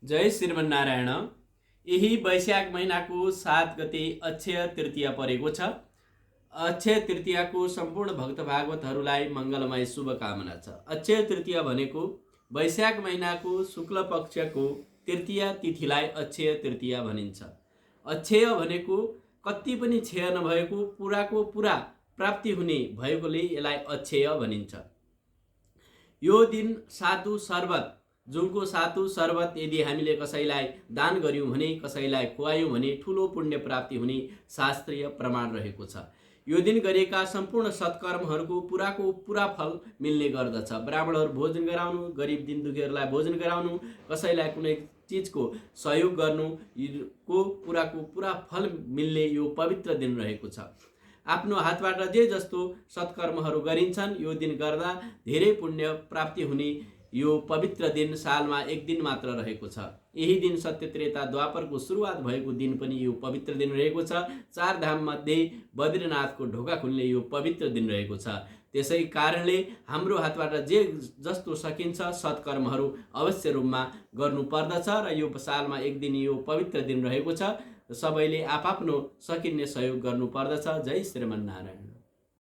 जय श्रीमन्नारायण। यही वैशाख महिनाको 7 गते अक्षय तृतीया परेको छ। अक्षय तृतीयाको सम्पूर्ण भक्त भागवतहरूलाई मङ्गलमय शुभकामना छ। अक्षय तृतीया भनेको वैशाख महिनाको शुक्ल पक्षको तृतीया तिथिलाई अक्षय तृतीया भनिन्छ। अक्षय भनेको कति पनि क्षय नभएको पुराको पुरा प्राप्ति हुने भएकोले यसलाई अक्षय भनिन्छ। यो दिन सातु सर्बत जुनको सातु सर्बत यदि हामीले कसैलाई दान गर्यौं भने, कसैलाई खुवायौं भने ठुलो पुण्य प्राप्ति हुने शास्त्रीय प्रमाण रहेको छ। यो दिन गरेका सम्पूर्ण सत्कर्महरूको पुराको पुरा फल मिल्ने गर्दछ। ब्राह्मणहरू भोजन गराउनु, गरिब दिन दुखीहरूलाई भोजन गराउनु, कसैलाई कुनै चिजको सहयोग गर्नु को पुराको पुरा फल मिल्ने यो पवित्र दिन रहेको छ। आफ्नो हातबाट जे जस्तो सत्कर्महरू गरिन्छन् यो दिन गर्दा धेरै पुण्य प्राप्ति हुने यो पवित्र दिन सालमा एक दिन मात्र रहेको छ। यही दिन सत्य त्रेता द्वापरको सुरुवात भएको दिन पनि यो पवित्र दिन रहेको छ। 4 धाम मध्ये बद्रीनाथको ढोका खुल्ने यो पवित्र दिन रहेको छ। त्यसै कारणले हाम्रो हातबाट जे जस्तो सकिन्छ सत्कर्महरू अवश्य रूपमा गर्नुपर्दछ र यो सालमा एक दिन यो पवित्र दिन रहेको छ। सबैले आफआफ्नो सकिने सहयोग गर्नुपर्दछ। जय श्रीमन्नारायण।